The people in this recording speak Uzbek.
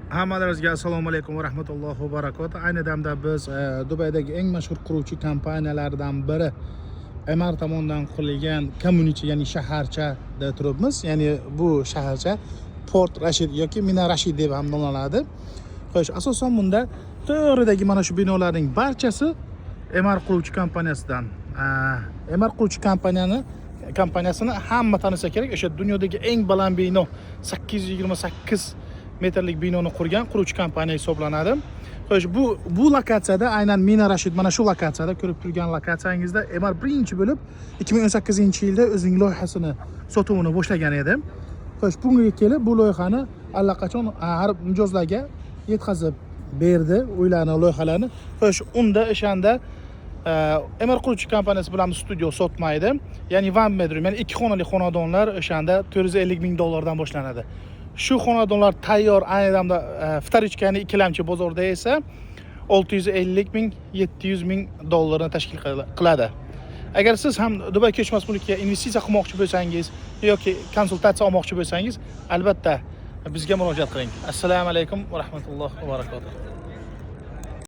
Hammalaringizga assalomu alaykum va rahmatullohi va barakatuh. Ayni damda biz Dubaydagi eng mashhur quruvchi kompaniyalardan biri Emaar tomonidan qurilgan community, ya'ni shaharchada turibmiz. Ya'ni bu shaharcha Port Rashid yoki Mina Rashid deb ham nomlanadi. Xo'sh, asosan bunda to'g'ridagi mana shu binolarning barchasi Emaar quruvchi kompaniyasidan. Emaar quruvchi kompaniyasini hamma tanisa kerak. O'sha dunyodagi eng baland bino, 828 metrlik binoni qurgan quruvchi kompaniya hisoblanadi. Xo'sh, bu lokatsiyada, aynan Mina Rashid, mana shu lokatsiyada, ko'rib turgan lokatsiyangizda Emaar birinchi bo'lib 2018-yilda o'zining loyihasini sotuvini boshlagan edi. Xo'sh, bugunga kelib bu loyihani allaqachon har mijozlarga yetkazib berdi, uylarni, loyihalarni. Xo'sh, unda o'shanda Emaar quruvchi kompaniyasi bilan studio sotmaydi. Ya'ni one bedroom, ya'ni ikki xonali xonadonlar o'shanda 450 ming dollardan boshlanadi. Shu xonadonlar tayyor ayni damda вторичка, ya'ni ikkilamchi bozorda esa 650 ming, 700 ming dollarni tashkil qiladi. Agar siz ham Dubay ko'chmas mulkka investitsiya qilmoqchi bo'lsangiz yoki konsultatsiya olmoqchi bo'lsangiz, albatta bizga murojaat qiling. Assalomu alaykum va rahmatullohi va barakatuh.